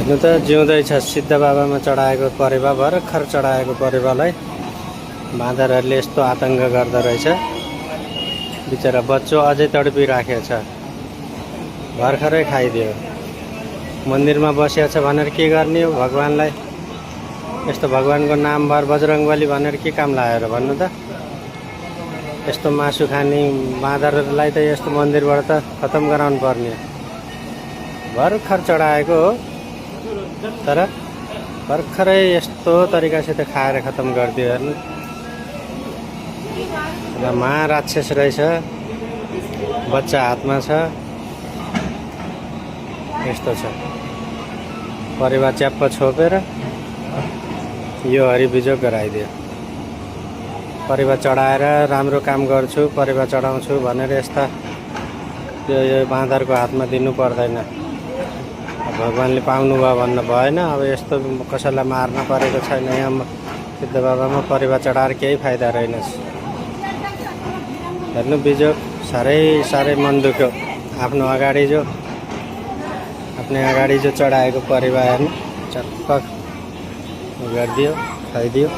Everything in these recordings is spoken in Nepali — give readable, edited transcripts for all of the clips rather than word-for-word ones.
हेर्नु त जिउँदैछ सिद्ध बाबामा चढाएको परेवा, भर्खर चढाएको परेवालाई बाँदरहरूले यस्तो आतङ्क गर्दो रहेछ। बिचरा बच्चो अझै तडपिराखेको छ, भर्खरै खाइदियो। मन्दिरमा बसिया छ भनेर के गर्ने हो भगवानलाई? यस्तो भगवानको नामभर बजरङ्गबली भनेर के काम लाग्यो र भन्नु त? यस्तो मासु खाने बाँदरलाई त यस्तो मन्दिरबाट त खतम गराउनु पर्ने। भर्खर चढाएको हो तर भर्खरै यस्तो तरिकासित खाएर खतम गरिदियो। हेर्नु र महाराक्षस रहेछ, बच्चा हातमा छ। यस्तो छ, परेवा च्याप्प छोपेर यो हरिबिजोग गराइदियो। परेवा चढाएर राम्रो काम गर्छु, परेवा चढाउँछु भनेर यस्ता यो बाँदरको हातमा दिनु पर्दैन। भगवानले पाउनुभयो भन्नु भएन। अब यस्तो कसैलाई मार्न परेको छैन। यहाँ सिद्ध बाबामा परेवा चढाएर केही फाइदा रहेनछ। हेर्नु बिजोग साह्रै मन दुख्यो। आफ्नो अगाडि जो चढाएको परेवा हेर्नु चप्प गरिदियो, खाइदियो।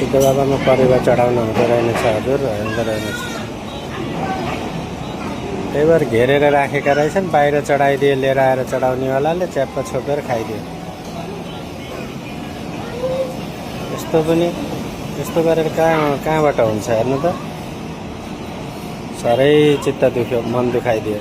सिद्ध बाबामा परेवा चढाउन हुँदो रहेनछ हजुर, हुँदो रहेनछ। त्यही भएर घेरेर राखेका रहेछन्। बाहिर चढाइदिए, लिएर आएर चढाउनेवालाले च्याप्प छोपेर खाइदियो। यस्तो गरेर कहाँबाट हुन्छ हेर्नु त? साह्रै चित्त दुख्यो, मन दुखाइदियो।